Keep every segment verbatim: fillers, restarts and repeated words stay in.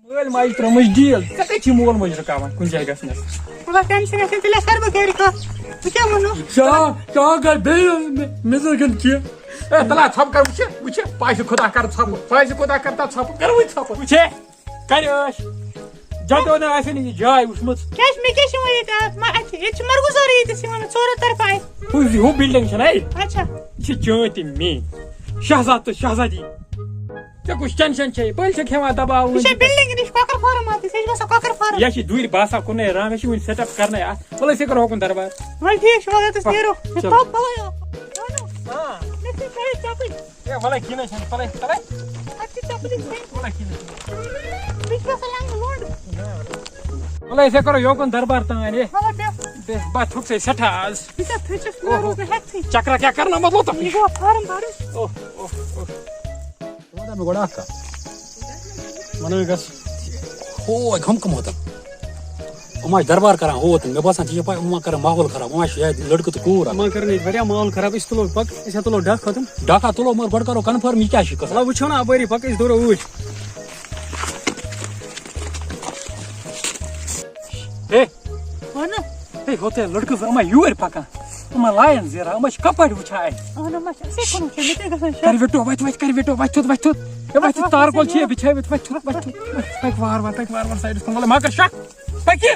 مٲلۍ ماجہِ ترٲومٕژ ڈیٖل، ژےٚ کَتہِ چھِ مول موج رُکاوان کُنہِ جایہِ گژھنَس؟ وَلہٕ ٹٮ۪نشَن گژھِ، تیٚلہِ کَرٕ بہٕ گَرِ کَتھ۔ بہٕ کیٛاہ وَنو؟ کیٛاہ، کیٛاہ گژھِ بیٚیہِ؟ مےٚ، مےٚ زَن گژھِ کینٛہہ۔ اے، تَلہ ژھۄپہٕ کَر، وٕچھِ، وٕچھِ، پاسہِ خۄدا کَر ژھۄپہٕ، پاسہِ خۄدا کَر تَتھ ژھۄپہٕ، کَر وٕنۍ ژھۄپہٕ۔ وٕچھے، کَرِ ٲش۔ جَتو نہٕ آسہِ نہٕ یہِ جاے وٕچھمٕژ۔ کیٛازِ، مےٚ کیٛاہ چھِ وۄنۍ ییٚتہِ اَتھ؟ مہ-، اَتہِ چھِ، ییٚتہِ چھِ مَرگُزارٕے ییٚتٮ۪س یِوان ژورو طرفہٕ اَتہِ۔ ہُہ، ہُہ بِلڈِنٛگ چھَنہٕ اَتہِ؟ اچھا۔ یہِ چھِ چٲنۍ تہِ میٛٲنۍ۔ شہزاد تہٕ شہزادی۔ ژےٚ کُس ٹٮ۪نشَن چھے؟ بٔلۍ چھَکھ ہٮ۪وان دَباوُن۔ یہِ چھےٚ بِلڈِنٛگ نِش کۄکَر فارم اَتھ، یہِ چھِ باسان کۄکَر فارم۔ یہِ چھِ دوٗرِ باسان کُنُے رام، یہِ چھِ وٕنہِ سٮ۪ٹ اَپ کَرنَے اَتھ۔ وَلہٕ أسۍ کَرو ہُکُن دربار۔ وَلہٕ ٹھیٖک چھُ، وَلہٕ یَتَس نیرو۔ مےٚ چلو۔ تھوٚو پَلَے اَکھ۔ اَہَن حظ۔ آ۔ مےٚ چھِ چاہے چَپٕلۍ۔ ہے، وَلَے کینٛہہ نہ چھُنہٕ، وَلَے، وَلَے۔ اَتہِ چھِ چَپٕلۍ ژھیٚنۍ۔ وَلَے کینٛہہ نہ چھُنہٕ۔ مےٚ چھِ باسان لَنٛگہٕ لوٚنٛڈ۔ وَلہٕ أسۍ کَرو یوکُن دربار تام، ہے۔ وَلہٕ بیٚہہ۔ بیٚہہ، بہٕ تھوٚک ژےٚ سٮ۪ٹھاہ آز۔ بہٕ کیٛاہ تھٔچِس، مےٚ اوہو۔ روٗز نہٕ ہٮ۪کتھٕے۔ چکرا کیٛاہ کَرناومَتھ لوٚتُکھ؟ یہِ گوٚو فارم بَرُن۔ اوہ، اوہ، اوہ۔ ژٕ وَن تہٕ مےٚ گۄڈٕ اَکھ کَتھ۔ وَنو یہِ گژھ۔ ہو، ہُم کٕم ہوتَن؟ یِم آسہِ دربار کران ہوتَن۔ مےٚ باسان، ژےٚ چھےٚ پَے، یِم ما کرن ماحول خراب۔ یِم آسہِ شاید لٔڑکہٕ تہٕ کوٗر اَکھ۔ یِمَن کرن ییٚتہِ واریاہ ماحول خراب۔ أسۍ تُلو پَک، أسۍ ہا تُلو ڈَکھ ہوتَن۔ ڈَکھ ہا تُلو، مگر گۄڈٕ کرو confirm، یہِ کیٛاہ چھِ قٕصہٕ؟ وَلہٕ وٕچھو نا اَپٲری پَک، أسۍ دورو اوٗرۍ۔ ہے۔ وَنہٕ۔ ہے، ہوتے لڑکہٕ زٕ، یِم ہا یوٗرۍ پَکان۔ یِم ہا لایَن زیران، یِم ہا چھِ کَپٲرۍ وٕچھان اَسہِ۔ اَہَن، یِم ہا چھِ اَسہِ کُن وٕچھان، مےٚ کیٛاہ گژھان شک؟ کَر وِٹو، وَتھ، وَتھ، کَر وِٹو، وَتھ تھوٚد، وَتھ تھوٚد۔ ہے، وَتھ تھوٚد، تارٕ کۄل چھِ، یہِ بِچھٲوِتھ، وَتھ تھوٚد، وَتھ تھوٚد، وَتھ تھوٚد۔ پَکھ وارٕ وارٕ، پَکھ وارٕ وارٕ سایڈَس کُن، وَلہٕ ما کَر شک۔ پٔکِو۔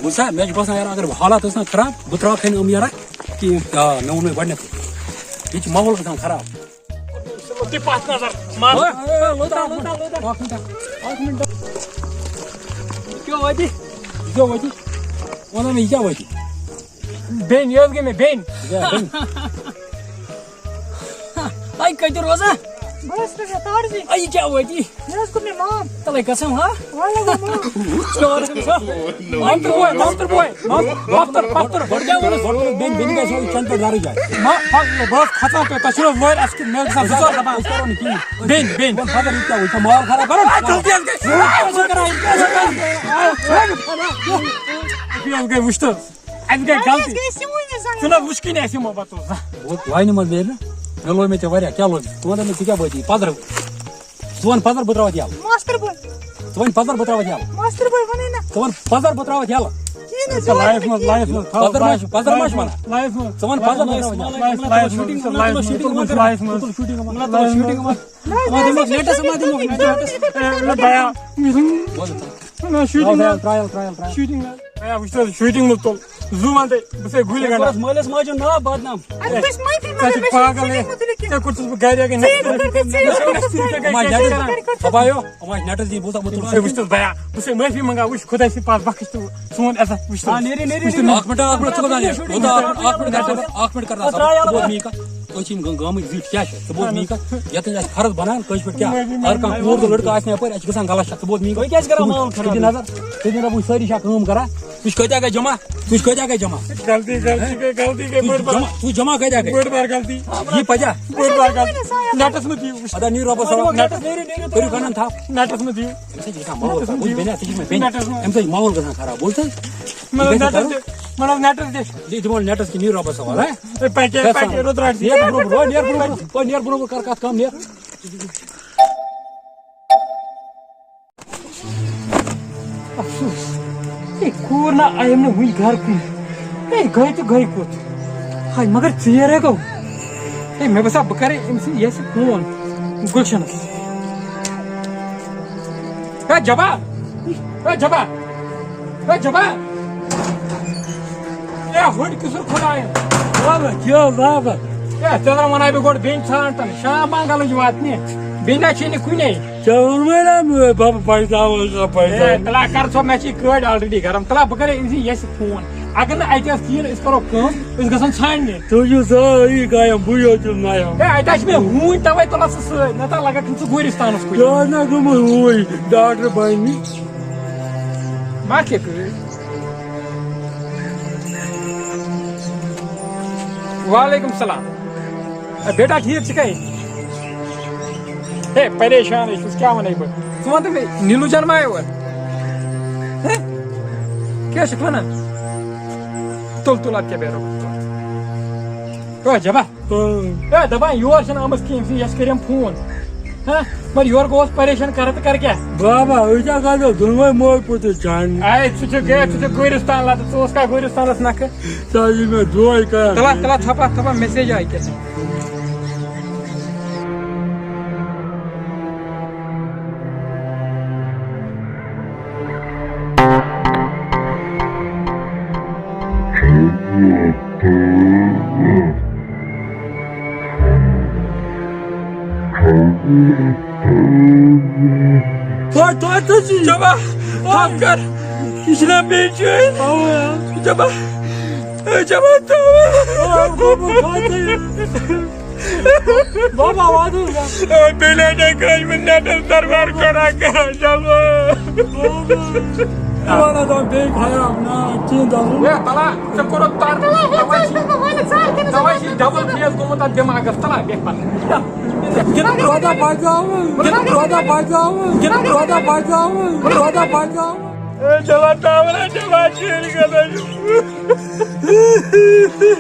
بوٗزتھا، مےٚ چھُ باسان، یارٕ، اگر حالات ٲسۍ نا خراب، بہٕ ترٛاوَکھ ہے نہٕ یِم یارٕ کِہیٖنۍ۔ آ، مےٚ ووٚن مےٚ گۄڈٕنٮ۪تھٕے، ییٚتہِ چھُ ماحول گژھان خراب۔ دِ پَتھ نظر۔ ما- اے، اے، لوٚت آو، لوٚت آو، لوٚت آو۔ اَکھ مِنٹ، اَکھ مِنٹ۔ کیٛاہ وٲتی؟ یہِ کیٛاہ وٲتی؟ وَن حظ مےٚ، یہِ کیٛاہ وٲتی؟ بیٚنہِ، یہِ حظ گٔے مےٚ بیٚنہِ۔ یہِ کیٛاہ بیٚنہِ؟ اَے کَتہِ روزان؟ بہٕ حظ چھُس یَتھ آرزی۔ اَے یہِ کیٛاہ وٲتی؟ مےٚ حظ کوٚر مےٚ معاف۔ تَلَے قسم ہا؟ وَلہٕ گوٚو معاف۔ چور چھُکھ ژٕ۔ مامتٕر بوے، مامتٕر بوے، مام-، مامتٕر، مامتٕر۔ گۄڈٕ کیٛاہ ووٚنُس؟ گۄڈٕ ووٚنُس بیٚنہِ، بیٚنہِ گژھِ ہاوٕنۍ چَنہٕ پٮ۪ٹھ دَرٕج آسہِ۔ ما-، پَتہٕ بہٕ حظ کھَژان پٮ۪ٹھ، تۄہہِ چھُو نہٕ حظ لورِ اَسہِ کِنہٕ مےٚ حظ گژھان زٕ ژور دَپان۔ أسۍ کَرو نہٕ کِہیٖنۍ۔ بیٚنہِ، بیٚنہِ۔ وَن پَتہٕ یہِ کیٛاہ وٕچھو، مال خراب کَرُن۔ آ، غلطی حظ گٔے۔ یہِ کیٛاہ حظ گٔے؟ وٕچھ تہٕ۔ اَسہِ گٔے غلطی۔ اَسہِ گٔے غلطی۔ اَسہِ گٔے غلطی۔ ژٕ نہ وٕچھ کِنۍ اَسہِ یِمو پَتہٕ ژٕ زانٛہہ۔ بہٕ وَنہِ منٛز نیرِ نہ۔ مےٚ لوٚگ مےٚ ژےٚ واریاہ۔ کیٛاہ لوٚگ؟ ژٕ وَن تہٕ مےٚ ژٕ کیٛاہ وٲتی؟ پَزر۔ ژٕ وَن پَزر بہٕ ترٛاوَتھ یَلہٕ۔ ماسٹر بوے۔ ژٕ وَن پَزر بہٕ ترٛاوَتھ یَلہٕ۔ ماسٹر بوے وَنٕے نہ۔ ژٕ وَن پَزر بہٕ ترٛاوَتھ یَلہٕ۔ کِہیٖنۍ نہٕ، ژٕ لایِف منٛز، لایِف منٛز تھاو۔ پَزر ما چھُ، پَزر ما چھُ وَنان؟ لایِف منٛز۔ ژٕ وَن پَزر بہٕ ترٛاوَتھ یَلہٕ۔ لایِف، لایِف، لایِف منٛز، لایِف منٛز، لایِف منٛز۔ لایِف منٛز۔ ما دِمو نیٹَس، ما دِمو نیٹَس۔ اے، نہ بیا۔ بوز ژٕ۔ نہ، شوٗٹِنٛگ نہ۔ Trial, trial, trial. شوٗٹِنٛگ نہ۔ اے، وٕچھ تہٕ، شوٗٹِنٛگ منٛز تُل۔ زُو وَن تہٕ، بہٕ چھُسَے گُلۍ گَنٛڈان۔ مٲلِس ماجہِ ہُنٛد ناو بدنام۔ اَدٕ بہٕ چھَس معٲفی منٛگان، مےٚ چھُنہٕ شوٗٹِنٛگ مُتعلِق کینٛہہ۔ ژےٚ کوٚر چھُس بہٕ گَرِ اَکہِ ژےٚ کوٚر ژٕ، ژےٚ کوٚر ژٕ، ژےٚ کوٚر ژٕ۔ دَپایو، یِم آسہِ نٮ۪ٹَس دِنۍ، بوٗزتھا، بہٕ تُلہٕ۔ ہے، وٕچھ تہٕ بیا، بہٕ چھُسَے معٲفی منٛگان، وٕچھ خۄداے سٕنٛدِ پاس بخٕش تہٕ سون عزت، وٕچھ تہٕ۔ آ، نیرِ، نیرِ، وٕچھ تہٕ۔ نیرِ۔ اَکھ مِنٹ، اَکھ مِنٹ، ژٕ کوٚت اَنان یہِ؟ کوٗتاہ اَکھ مِنٹ، اَکھ مِنٹ، اَکھ مِنٹ، اَکھ مِنٹ کَر نظر۔ ژٕ بوز میٛٲنۍ کَتھ۔ أسۍ چھِ یِم گام-، گامٕکۍ زِٹھۍ، کیٛاہ چھِ؟ ژٕ بوز میٛٲنۍ کَتھ۔ یَتھ أسۍ اَسہِ فرض بَنان، کٲنٛسہِ پٮ۪ٹھ کیٛاہ؟ ہر کانٛہہ کوٗر تہٕ لٔڑکہٕ آسہِ نہٕ یَپٲرۍ، اَسہِ چھِ گژھان غلط شک۔ ژٕ بوز میٛٲنۍ کَتھ۔ وۄنۍ کیٛازِ کَران ماحول خراب؟ ژٕ دِ نظر، ژٕ دِ نظر، وٕچھ سٲری چھا کٲم کَران؟ وٕچھ کۭتیٛاہ گٔے جمع، وٕچھ کۭتیٛاہ گٔے جمع۔ غلطی، غلطی گٔے، غلطی گٔے، یہِ بٔڑ بار۔ جمع، وٕچھ جمع کۭتیٛاہ گٔے۔ بٔڑ بار غلطی۔ یہِ پَزیٛا؟ بٔڑ بار غلطی۔ نٮ۪ٹَس مہٕ دِیِو، وٕچھ۔ اَدا نیٖرِو رۄبَس حوالہٕ۔ نٮ۪ٹَس، کٔرِو کَنَن تھَپھ۔ نٮ۪ٹَس مہٕ دِیِو۔ أمِس چھِ یہِ کانٛہہ ماحول، بہٕ بیٚنہِ، ژٕ چھِ مےٚ بیٚنہِ۔ نٮ۪ٹَس منٛز۔ اَمہِ سۭتۍ چھِ ماحول گژھان خراب، بوٗزتھٕ؟ مطلب یہِ گژھِ نٮ۪ٹَس کرُن۔ دِ، مطلب نٮ۪ٹَس دِ۔ دِ، دِمو نٮ۪ٹَس کِنہٕ نیٖرِو رۄبَس حوالہٕ، ہہ؟ ہے، پَکہِ، گژھِ پَکہِ، سَنان۔ رُدراٹ، نیر برونٛہہ برونٛہہ، نیر برونٛہہ برونٛہہ، نیر برونٛہہ برونٛہہ، کر کتھ کم، نیر۔ افسوس، ہے، کوٗر نہ آیم نہٕ وُنہِ گرٕ کُن۔ ہے، گٔے تہٕ گٔے کوٚت؟ ہاے، مگر ژیر ہے گوٚو۔ ہے، مےٚ باسان، بہٕ کرے أمۍ سٕنٛدِ یَسہِ فون، گُلشنس۔ ہے جبار! ہے جبار! ہے جبار! ہے ہوٚٹ کِسُر خۄدایم! بابا، کیٛاہ بابا؟ ہے ژےٚ زن ونے بہٕ گۄڈٕ بیٚنہِ ژھانٛڈ تن، شام بنگلٕچ واتنہِ۔ بیٚنہِ چھے نہٕ کُنے۔ ژےٚ ووٚنمَے نا مےٚ بابا پنٛژاہ وَنٛژاہ پنٛژاہ۔ ہے تلا کر ژٕ، مےٚ چھِ یہِ کٲڑۍ already گرم۔ تلا بہٕ کرے أمۍ سٕے یَسہِ فون۔ اگر نہٕ اَتہِ ٲس کِہیٖنۍ، أسۍ کرو کٲم، أسۍ گژھو ژھانٛڈنہِ۔ تُہۍ چھِو سٲری غایب، بٕے یوت چھُس نایاب۔ ہے، اَتہِ ہا چھِ مےٚ ہوٗنۍ، تَوَے تُلَتھ ژٕ سۭتۍ، نَتہٕ لَگَکھ نہٕ ژٕ گورِستانَس کُنہِ۔ یہِ حظ نہ گوٚمُت ہوٗنۍ، ڈاکٹر بَنہِ۔ ما کھے کٲڑۍ۔ وعلیکم السلام۔ اے بیٹا، ٹھیٖک چھُکھے؟ ہے، پریشان ہے چھُس، کیٛاہ وَنَے بہٕ؟ ژٕ وَن تہٕ مےٚ، نیٖلوٗ جان ما آیہِ اور؟ ہے؟ کیٛاہ چھُکھ وَنان؟ تُل، تُل، اَدٕ کیٛاہ، بیٚہہ رۄبَس حوالہٕ۔ او جبا، اے دپان یور چھنہٕ آمٕژ کینٛہہ، أمۍ سٕنٛدۍ یس کٔرِم فون۔ ہاں، مگر یورٕ گوٚوس پریشان، کرٕ تہٕ کرٕ کیٛاہ؟ بابا، أسۍ ہا گژھو دۄنوَے مٲلۍ پوٚتُے چانہِ۔ اے، ژٕ چھُکھ، اے، ژٕ چھُکھ گورِستان لتہٕ، ژٕ اوس کانٛہہ گورِستانس نکھٕ۔ ژٕ حظ یہِ مےٚ دۄہے کران۔ تلا، تلا، ژھۄپا، ژھۄپا، message آیہِ کیٛاہ؟ جبا، آف کر۔ یہِ چھِنہ بیٚیہِ چٲنۍ؟ جبا، جبا، تھاو۔ بابا، واتو۔ بیٚیہِ لَٹہِ کٲنٛسہِ منٛز نٮ۪ٹَس دربار کران، کران، چلو۔ وَنان دَپان بیٚیہِ خراب، نہ، کِہیٖنۍ دَپُن۔ ہے، تَلا، ژےٚ کوٚرُتھ تَر۔ تَوَے چھِ، تَوَے چھِ double phase گوٚمُت اَتھ دٮ۪ماغَس، تَلا، بیٚہہ پَتہٕ۔ یہِ نہ روزا بَچاوُن، یہِ نہ روزا بَچاوُن، یہِ نہ روزا بَچاوُن، یہِ نہ روزا بَچاوُن۔ اے، چلو، تاوَن ہا چلو، چیٖرِ گژھان چھُ۔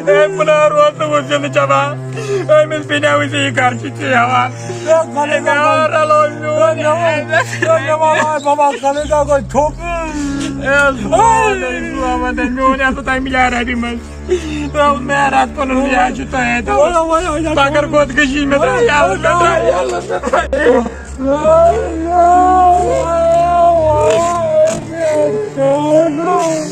اے، پُناہ روزنہٕ وُچھ نہٕ چلان۔ أمِس بیٚنہِ وٕچھ یہِ گرٕ چھُ ژےٚ ہٮ۪وان۔ اے، غلط اے، مےٚ آو رلو میون۔ اے، مےٚ ووٚن، اے، مےٚ ووٚن، آے بابا، غلط آو، گوٚو ٹھوٚپ۔ اے، زُوان، اے، زُوان، اے، میون یَتھ تَمہِ یارَبی منٛز۔ اے، مےٚ رَتھ پَنُن یہِ حظ چھُ تۄہہِ اَتہِ۔ وَلہٕ، وَلہٕ، وَلہٕ، پَگہٕ وَلہٕ۔ گوٚد گٔژھی مےٚ ترٛاو یَلہٕ، مےٚ ترٛاو یَلہٕ، مےٚ ترٛاو یَلہٕ۔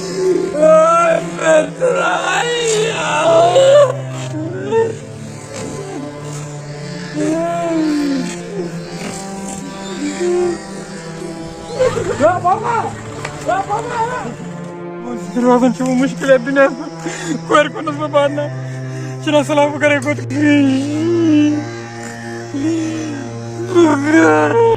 روزان چھُ وۄنۍ مُشکِل یَتھ دُنیاہَس منٛز۔ کورِ کُنَس بہٕ پَرنہٕ۔ چھُنہ سَلام بہٕ کَرے کوٚت۔